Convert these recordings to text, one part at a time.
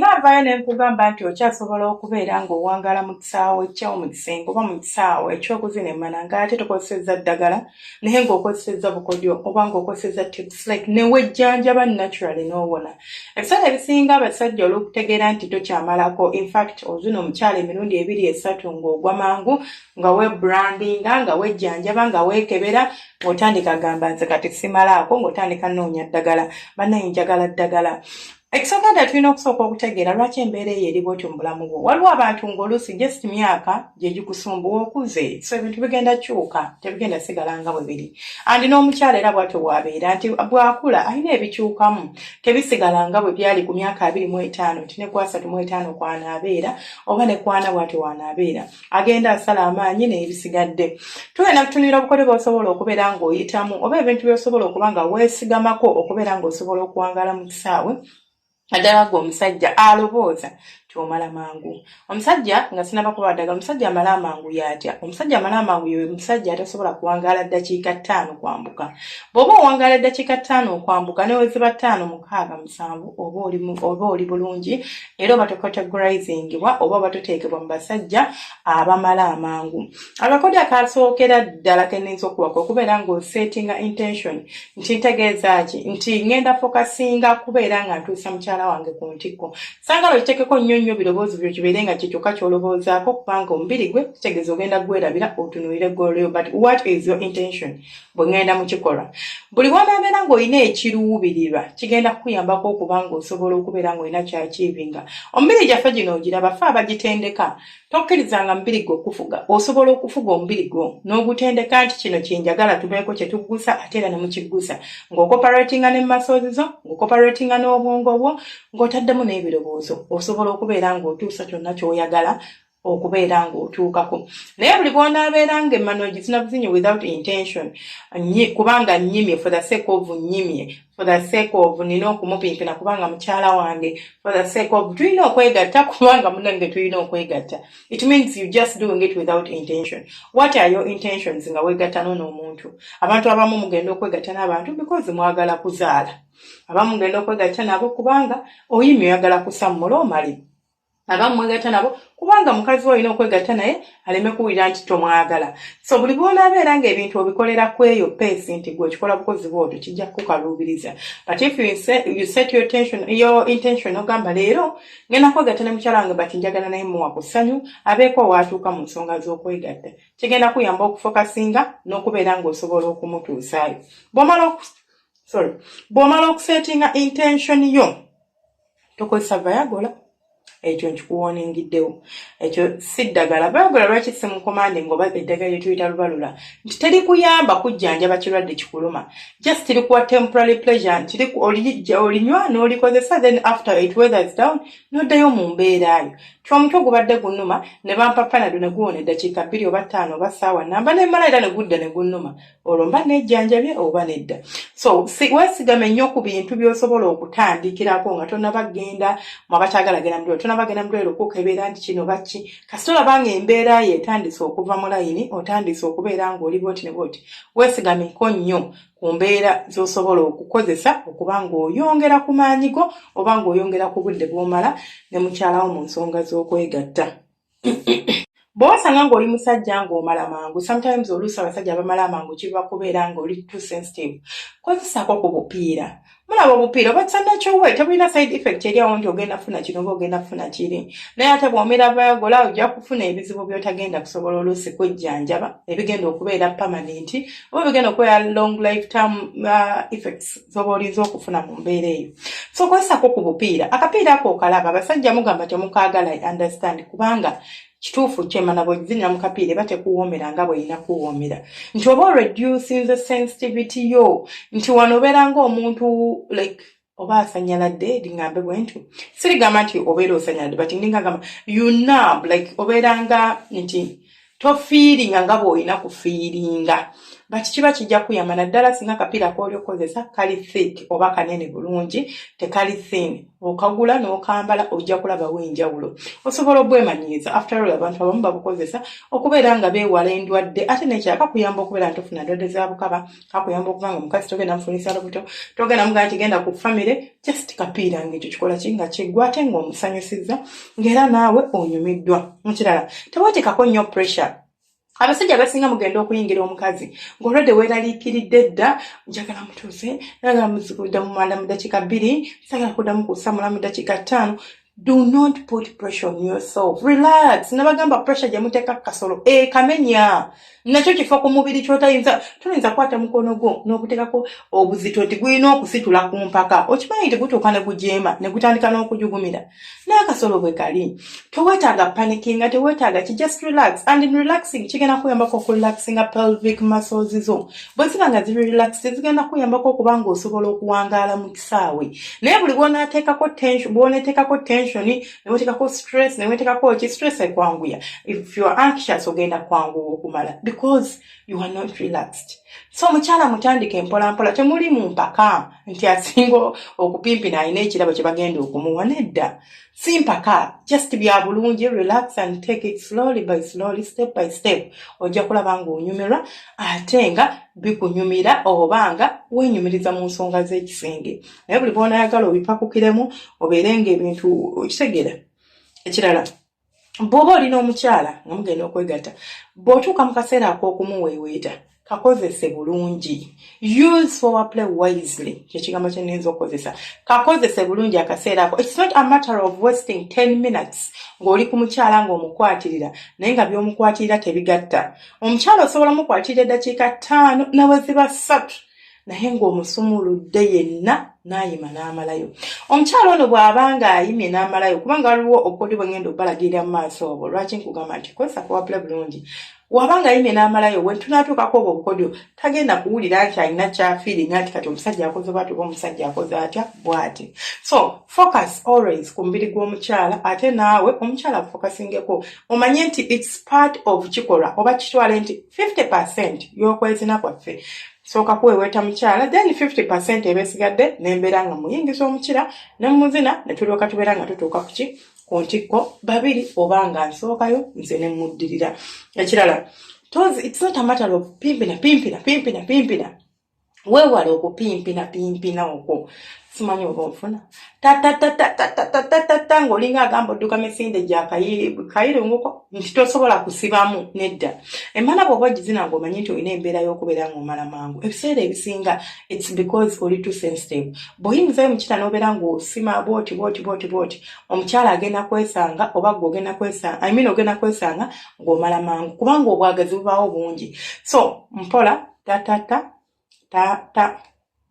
Singa nvaayo ne nkugamba nti okyasobola okubeera ng'owangaala mu kisaawe ky'omu kisenge oba mu kisaawe eky'okuzina emmana ng'ate tokozesezza ddagala, naye ng'okozesezza bukodyo oba ng'okozesezza tips, like ne wejjanjaba naturally n'owona. Ebiseera ebisinga abasajja olw'okutegeera nti tokyamalako, infact ozina omukyala emirundi ebiri, esatu ng'ogwa mangu, nga webrandinga, nga wejjanjaba, nga weekebera, ng'otandika gamba, "Nze kati simalaako," ng'otandika nnoonya ddagala. Bannaye, njagala ddagala. Ekisooka ddala, tulina okusooka okutegeera lwaki embeera eyo eri bwotyo mu bulamu bwo. Waliwo abantu ng'oluusi just myaka gye gikusumbuwa, okuze, so ebintu bigenda kyuka, tebigenda sigala nga bwe biri. And n'omukyala era bwatyo bw'abeera nti bw'akula alina ebikyukamu, tebisigala nga bwe byali ku myaka 25, nti ne ku 35 kwanaabeera oba ne kwana bwatyo wanaabeera. Agenda asala amaanyi n'ebisigadde. Tugenda kutunulira obukodyo bw'osobola okubeera ng'oyitamu oba ebintu by'osobola okuba nga weesigamako okubeera ng'osobola okuwangaala mu kisaawe, naddala gwe omusajja alowooza nti omala mangu. Omusajja nga sinaba kuba ddagala, omusajja amala amangu yatya? Omusajja amala amangu ye musajja atasobola kuwangaala ddakiika 5 kwambuka. Bw'oba owangaala eddakiika 5 okwambuka, ne weziba ttaano, mukaaga, musanvu, oba oli bulungi, era oba tocategorizingibwa oba toteekebwa mu basajja abamala amangu. Akakodyo akasookera ddala kenninza okuwaka okubeera ng'osettinga intention. Nti ntegeeza ki? Nti ŋŋenda focusinga kubeera nga ntuusa mukyala wange ku ntikko. Sangala okitekeko nnyo nnyo birowoozo byo, kibeere nga kyekyokka ky'olowoozaako, kubanga omubiri gwe kitegeeza ogenda gwerabira otunuulire goal yo. But what is your intention bwe ŋŋenda mu kikolwa? Buli bw'onaabeera ng'olina ekiruubirirwa, kigenda kukuyambako okuba ng'osobola okubeera ng'olina kyachievinga. Omubiri gyaffe gino ogiraba, fe abagitendeka. Tokkirizanga mubiri gwo okufuga. Osobola okufuga omubiri gwo n'ogutendeka nti kino kyenjagala tubeeko kye tuggusa, ate era ne mukiggusa ng'ocooperatinga ne muscles zo, ng'ocooperatinga n'obwongo bwo, ng'otaddemu n'ebirowoozo. Osobola okubeera ng'otuusa kyonna ky'oyagala okubeera ng'otuukako. Naye buli bw'onaabeera ng'emmano ogizina buzinyi without intention, kubanga nnyimye for the sake of nnyimye, for the sake of nina okumupimpina kubanga mukyala wange, for the sake of tulina okwegatta kubanga munange tulina okwegatta, it means you just doing it without intention. What are your intentions nga weegatta noono omuntu? Abantu abamu mugenda okwegatta n'abantu because mwagala kuzaala. Abamu mugenda okwegatta nabo kubanga oyimye, oyagala kusammula omale. Abamu mwegatta nabo kubanga mukazi we olina okwegatta naye aleme kuwulira nti tomwagala. So buli bwonaabeera ng'ebintu obikolera ku eyo pace nti gwe okikola bukozi bwotyo, kijja kukaluubiriza. But if you set your intention, ogamba, "Leero ngenda kwegatta ne mukyala wange, but njagala naye muwa ku ssanyu, abeeko waatuuka mu nsonga z'okwegatta," kigenda kuyamba okufocusinga n'okubeera ng'osobola okumutuusaayo. Sorry, bw'omala okusettinga intention yo, tokozesa Viagra. Ekyo nkikuwarningiddewo, ekyo si ddagala. Viagra lwaki simucommanding oba eddagala lyetuyita lubalula? Nti terikuyamba kujjanjaba kirwadde kikuluma, just likuwa temporary pleasure, nti olinywa n'olikozesa, then after it weathers down, n'oddayo mu mbeerayo. Ti omutwe gubadde gunnuma ne bampa Panado ne guwona eddakiika 2 oba 5 oba ssaawa namba, nemmala era ne gudda ne gunnuma. Olwo mba nejjanjabye oba nedda? So weesigame nnyo ku bintu by'osobola okutandikirako nga tonnaba genda mu abatagala genda mu ddwaliro, tonaba genda mu ddwaliro okukebera nti kino baki. Kasita olaba nga embeera yo etandise okuva mu layini, otandise okubeera ng'oli bwoti ne bwoti, weesigameko nnyo ku mbeera z'osobola okukozesa okuba ng'oyongera ku maanyi go oba ng'oyongera ku budde bw'omala ne mukyalawo mu nsonga z'okwegatta. Bw'osanga ng'oli musajja ng'omala mangu, sometimes oluusi abasajja abamala amangu kiva kubeera ng'oli too sensitive, kozesaako ku bupiira. Mulaba obupiira oba sanakyowe tebulina side effect eri awo nti ogenda kufuna kino oba ogenda kufuna kiri. Naye ate bw'omira Viagra, ojja kufuna ebizibu by'otagenda kusobola oluusi kwejjanjaba, ebigenda okubeera permanent oba bigenda okubeera long lifetime effects z'oba olinza okufuna mu mbeera eyo. So kozesaako ku bupiira. Akapiira ako okalaba, abasajja mugamba temukaagala. I understand, kubanga kituufu kyemana bwezinira mu kapiira eba tekuwoomera nga bw'erina kuwoomera, nti oba oreducinze sensitivity yo, nti wano obeera ng'omuntu like oba asanyaladde. Lingambe bwe ntyo, sirigamba nti obeera osanyaladde, but ndinga gamba you numb, like obeera nga nti tofeelinga nga bw'olina kufeelinga. But kiba kijja kuyamba, naddala singa akapiira k'oli okukozesa kali thick oba kanene bulungi, tekali thin. Okagula n'okambala, ojja kulabawo enjawulo. Osobola obwemanyiiza. After all, abantu abamu babukozesa okubeera nga beewala endwadde. Ate nekirala, kakuyamba okubeera nti tofuna ndwadde za bukaba, kakuyamba okuba nga omukazi togenda mufunisa lubuto, togenda mugamba nti genda ku famire. Just kapiira ngaekyo kikola ki nga kiggwa, ate ng'omusanyusizza, ng'era naawe onyumiddwa. Mukirala, teweetekako nnyo pressure. Abasajja abasinga mugenda okuyingira omukazi ng'olwadde weeraliikiridde dda: njagala mutuuse, njagala muzikudda mumala mu dakiika 2, sagala kuddamu kusamula mu dakiika 5. Do not put pressure on yourself, relax. Nabagamba, pressure gye muteeka kasolo ekamenya. Nakyo kifo ku mubiri kyotayinza, toyinza kukwata mukono gwo n'okuteekako obuzito nti gulina okusitula ku mpaka. Okimanyi nti gutuuka ne gujeema ne gutandika n'okujugumira? N'akasolo bwe kali. Teweetaaga panickinga, teweetaaga ki. Just relax, and in relaxing kigenda kuyambako okurelaxinga pelvic muscles zo. Bwe ziba nga ziri relaxed, zigenda kuyambako okuba ng'osobola okuwangaala mu kisaawe. Naye buli bw'onaateekako tension, bw'oneeteekako tension, ne weteekako stress, ne weteekako ki, stress ekwanguya. If you are anxious, ogenda kwanguwa okumala because you are not relaxed. So omukyala mutandike empolampola. Temuli mu mpaka nti asinga okupimpina alina ekirabo kye bagenda okumuwa. Nedda, si mpaka, just bya bulungi. Relax and take it slowly by slowly, step by step. Ojja kulaba ng'onyumirwa, ate nga bikunyumira oba nga wenyumiriza mu nsonga z'ekisenge. Naye buli bw'onaayagala obipakukiremu, obeere ng'ebintu okitegeera. Ekirala, bw'oba olina omukyala nga mugenda okwegatta, bw'otuuka mu kaseera ak'okumuweeweeta, kakozese bulungi. Use foreplay wisely, kyekigambo kye nnyinza okukozesa. Kakozese bulungi akaseera ako. It's not a matter of wasting 10 minutes ng'oli ku mukyala ng'omukwatirira, naye nga by'omukwatirira tebigatta. Omukyala osobola mukwatirira eddakiika 5 nawe ziba 3, naye ng'omusumuludde yenna n'ayima n'amalayo. Omukyala ono bw'aba ng'ayimye n'amalayo, kubanga waliwo obukodyo bwe ngenda obalagirira mu maaso obwo lwaki nkugamba nti kozesa foreplay bulungi, waba ng'ayimye n'amalayo, we tunaatuukako obwo obukodyo, tagenda kuwulira nti alina kyafeelinga nti kati omusajja akoze bwati oba omusajja akoze atya bw'ati. So focus always ku mubiri gw'omukyala, ate naawe omukyala afocusingeko. Omanye nti it's part of kikolwa, oba kitwale nti 50% y'okwezina kwaffe sooka kuweweeta mukyala, then 50% eba esigadde nembeera nga muyingiza omukira ne muzina, ne tulyoka tubeera nga tutuuka kuki, ku ntikko babiri, oba nga nsookayo nze ne muddirira. Ekirala, it's not a matter of pimpina pimpina pimpina pimpina. Weewale okupimpina pimpina okwo. Simanyi oba onfuna. Tatatatatatatatata ng'olinga agamba odduka misinde gya kayirunguko nti tosobola kusibamu. Nedda. Emana bw'oba ogizina ng'omanyi nti olina embeera y'okubeera ng'omala mangu, ebiseera ebisinga it's because oli too sensitive. Bw'oyingizayo mukita n'obeera ng'osima bwoti bwoti bwoti bwoti, omukyala agenda kwesanga oba gwe ogenda kwesanga, I mean, ogenda kwesanga ng'omala mangu, kubanga obwagazi bubaawo bungi. So mpola, tatata tata,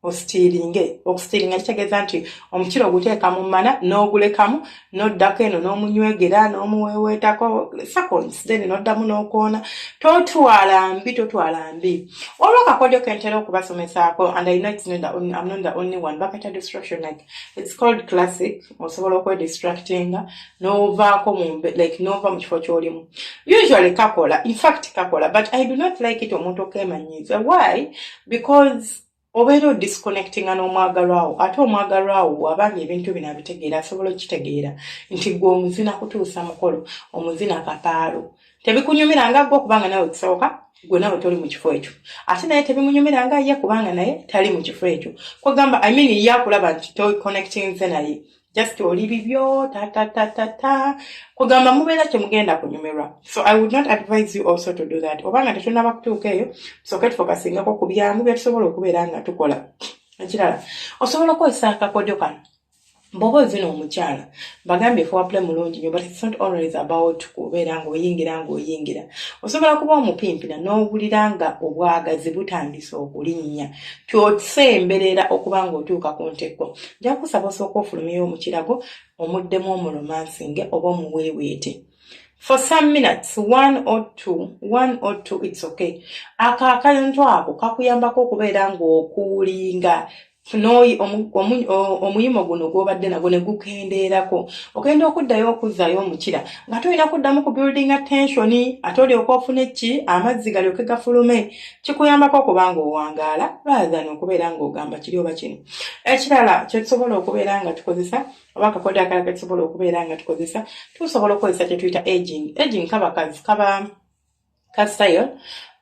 ositiiringe. Okusitiiringa kitegeeza nti omukira oguteeka mu mmana n'ogulekamu, n'oddako eno n'omunywegera n'omuweeweetako seconds, then n'oddamu n'okoona. Totwala mbi, totwala mbi. Waliwo akakodyo ke ntera okubasomesaako, and I know it's not the only, I'm not the only one. Bakayita distraction, like it's called classic. Osobola okwedistractinga n'ovaako mu, like n'ova mu kifo ky'olimu. Usually kakola, in fact kakola, but I do not like it omuntu okeemanyiiza. Why? Because obeera odisconnectinga n'omwagalwawo. Ate omwagalwawo bw'abanga ebintu bino abitegeera, asobola okukitegeera nti gwe omuzina kutuusa mukolo, omuzina kapaalo. Tebikunyumira nga gwe, okubanga nawe kisooka gwe nawe toli mu kifo ekyo, ate naye tebimunyumira nga ye, kubanga naye tali mu kifo ekyo. Kwegamba, I mean, ye akulaba nti toconnectinze naye, just oli bibyo tatatatata. Kugamba mubeera kyemugenda kunyumirwa. So I would not advise you also to do that. Obanga tetunaba kutuuka eyo, tusooke tufocusingako ku byangu byetusobola okubeera nga tukola. Ekirala, osobola okukozesa akakodyo kano bw'oba ozina omukyala. Bagambye foreplay mulungi nnyo, but it's not always about kubeera ng'oyingira ng'oyingira. Osobola kuba omupimpina n'owulira nga obwagazi butandise okulinnya, kyosemberera okuba ng'otuuka ku ntikko. Nja kusaba osooka ofulumyeyo omukirago, omuddemu omuromancinge oba omuweeweete for some minutes, one or two, one or two, it's okay. Ako akantu ako kakuyambako okubeera ng'ocoolinga. Omuyimo guno gw'obadde nagwo ne gukendeerako, ogenda okuddayo okuzzaayo omukira nga tolina kuddamu ku buildinga tension, ate olyoka ofune ki, amazzi galyoke gafulume. Kikuyambako okuba nga owangaala rather than okubeera ng'ogamba kiri oba kino. Ekirala kyetusobola okubeera nga tukozesa, oba akakodyo akalala ketusobola okubeera nga tukozesa, tusobola okukozesa kyetuyita edging. Edging kaba kazi, kaba ka style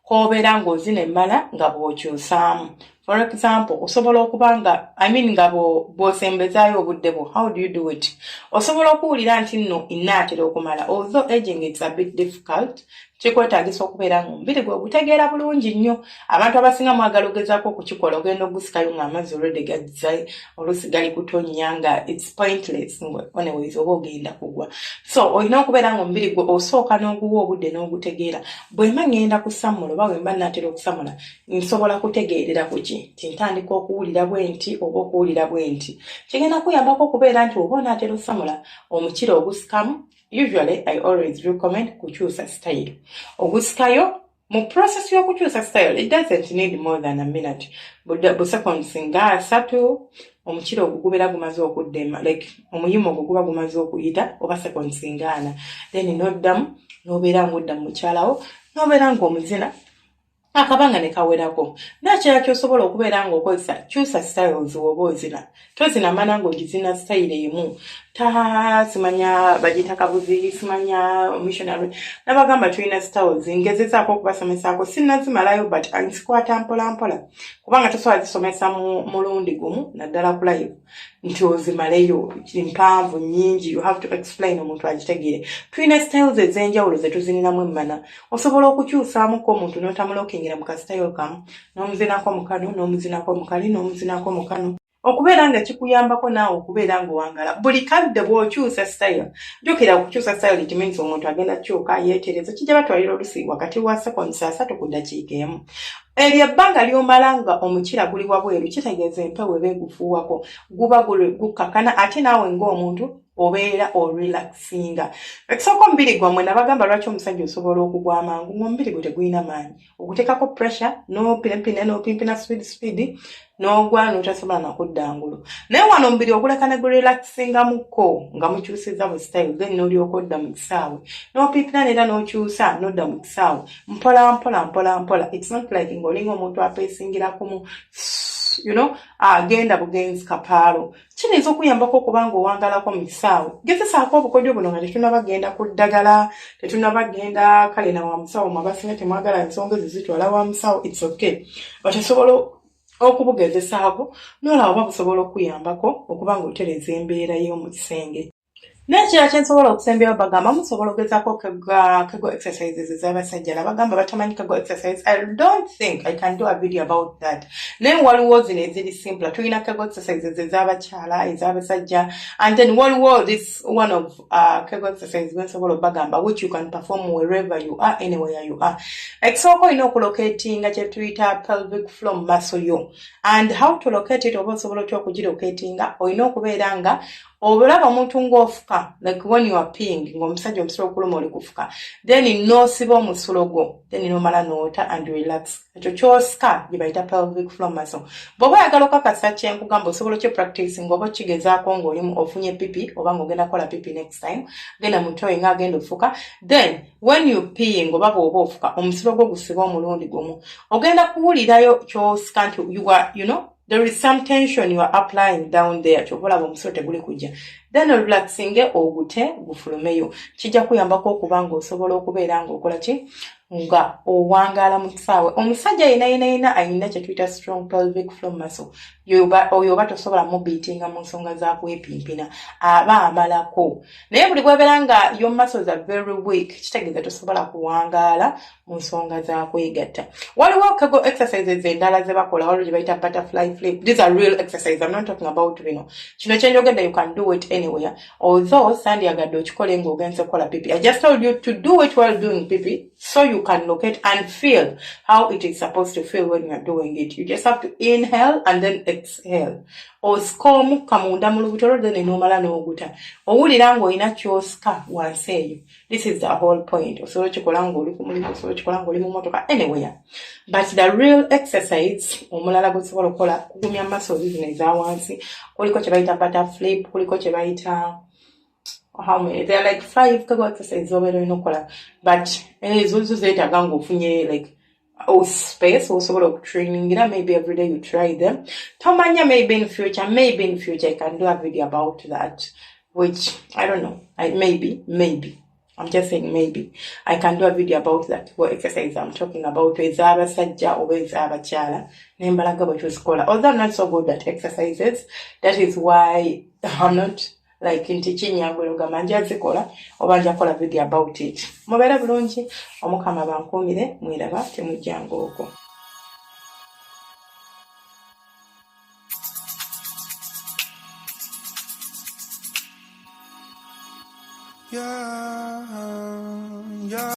k'obeera ng'ozina emmala nga bw'okyusaamu. For example, osobola okuba nga, I mean, nga bw'osembezaayo obudde bwo. How do you do it? Osobola okuwulira nti nno nnaatera okumala. Although edging, it's a bit difficult, kikwetaagisa okubeera nga omubiri gwe gutegeera bulungi nnyo. Abantu abasinga mwagala ogezaako okukikola, ogenda ogusikayo ng'amazzi already gazza, oluusi gali kutonnya, nga it's pointless. Anyways, oba ogenda kugwa. So olina okubeera nga omubiri gwe osooka n'oguwa obudde n'ogutegeera. Bwemba ngenda kusammula oba bwemba naatera okusammula, nsobola kutegeerera ku ki nti ntandika okuwulira bwe nti oba okuwulira bwe nti. Kigenda kuyambako okubeera nti oba onaatera osamula, omukira ogusikamu. Usually I always recommend kukyusa style. Ogusikayo mu process y'okukyusa style, it doesn't need more than a minute, bu seconds nga 30, omukira ogwo gubeera gumaze okudda, like omuyimo ogwo guba gumaze okuyita, oba seconds nga 40. Then n'oddamu n'obeera ng'odda mu mukyalawo, n'obeera ng'omuzina akabanga ne kawerako. Nakirala kyosobola okubeera ng'okozesa, kyusa styles. Woba ozina, tozina mana ng'ogizina style emu, ta simanya bagiyita kabuzi, simanya missionary. Nabagamba tulina styles, ngezezaako okubasomesaako, sinnazimalayo, but nsikwata mpola mpola, kubanga tosobola zisomesa mu mulundi gumu, naddala ku live, nti ozimaleyo. Mpanvu nnyingi, you have to explain omuntu agitegeere. Tulina styles ez'enjawulo ze tuziniramu emmana. Osobola okukyusaamuko omuntu n'otamulokingira mu kasitayiro kamu, n'omuzinako mu kano, n'omuzinako mu kali, n'omuzinako mu kano, okubeera nga kikuyambako naawe okubeera ng'owangala buli kadde bw'okyusa style. Jjukira, okukyusa style, it means omuntu agenda kyuka yeetereza. Kijja batwalira olusi wakati wa seconds 30 ku ddakiika 1. Eryo ebbanga ly'omala nga omukira guli wabweru, kitegeeza empewo eba egufuuwako, guba gukkakana, ate naawe ng'omuntu obeera orelaxinga. Ekisooka, omubiri gwammwe, nabagamba lwaki omusajja osobola okugwa amangu ng'omubiri gwe tegulina maanyi. Oguteekako pressure n'opimpina n'opimpina speed speed, n'ogwa n'otasobola nakudda ngulu. Naye wano omubiri oguleka ne gurelaxingamukko nga mukyusiza bu style, then n'olyoka odda mu kisaawe n'opimpina, neera n'okyusa n'odda mu kisaawe mpola mpola mpola mpola. It's not like ng'olinga omuntu apeesingira kumu, agenda bugenzi kapaalo. Kiyinza okuyambako okuba nga owangalako mu kisaawe. Gezesaako obukodyo buno nga tetunaba genda ku ddagala, tetunaba genda kale na wa musawo. Mwe abasinga temwagala nsonga ezo zitwala wa musawo, it's okay, but osobola okubugezesaako n'olaba oba busobola okuyambako okuba nga otereeza embeera y'omu kisenge. N'ekirala kyensobola okusembyayo bagamba, musobola ogezaako Kegel exercises ez'abasajja. Nabagamba batamanyi Kegel exercise, I don't think I can do a video about that, naye waliwo zino eziri simple. Tulina Kegel exercises ez'abakyala, ez'abasajja, and then waliwo this one of Kegel exercise gwensobola obagamba, which you can perform wherever you are, anywhere you are. Ekisooka, olina okulocatinga kyetuyita pelvic floor muscle yo. And how to locate it, oba osobola otya okugilocatinga? Olina okubeera nga olaba omuntu ng'ofuka, like when you are peeing, ng'omusajja omusulo okuluma, oli kufuka, then n'osiba omusulo gwo, then n'omala n'ota and relax. Ekyo kyosika gye bayita pelvic floor muscle. Bw'oba oyagala okakasa kyenkugamba, osobola okyepractice ng'oba okigezaako ng'olimu ofunye pipi oba ng'ogenda kukola pipi. Next time genda mu toyi ng'agenda ofuka, then when you peeing oba bw'oba ofuka, omusulo gwo gusiba omulundi gumu, ogenda kuwulirayo kyosika nti you are, there is some tension you are applying down there. Kyova olaba omusulo teguli kujja. Then relaxinge, ogute gufulumeyo. Kijja kuyambako okuba ng'osobola okubeera ng'okola ki, nga owangaala mu kisaawe. Omusajja yena yena yena ayina kye tuyita strong pelvic floor muscle, oyo oba tosobola mubiitinga mu nsonga za kwepimpina, aba amalako. Naye buli bwebeera nga your muscles are very weak, kitegeeza tosobola kuwangaala mu nsonga za kwegatta. Waliwo Kegel exercises endala ze bakola, waliwo gye bayita butterfly flip. These are real exercise, I'm not talking about bino. Kino kyenjogedde, you can do it anywhere, although sandyagadde okikole ng'ogenze kukola pipi. I just told you to do it while doing pipi. so you can locate and feel how it is supposed to feel when you are doing it. You just have to inhale and then exhale. Osika omukka munda mu lubuto lwo, then n'omala n'oguta. Owulira ng'olina ky'osika wansi eyo. This is the whole point. Osobola okikola ng'oli ku mulimu, osobola okikola ng'oli mu motoka, anywhere. But the real exercise omulala gw'osobola okukola kugumya muscles zino eza wansi. Kuliko kye bayita butterfly, kuliko kye bayita, how many? There are like five Kegel exercises obeera olina okukola, but ezo zo zeetaaga ng'ofunye like space osobola okutrainingira. Maybe every day you try them. Tomanya, maybe in future I can do a video about that, which I don't know. I, maybe maybe I'm just saying, maybe I can do a video about that, what exercise I'm talking about, ez'abasajja oba ez'abakyala, nembalaga bwe tuzikola. Although I'm not so good at exercises, that is why I'm not like nti kinyangula ogamba nja zikola oba nja kukola video about it. Mubeere bulungi, Omukama bankuumire. Mweraba temujjanga okwo. Yeah.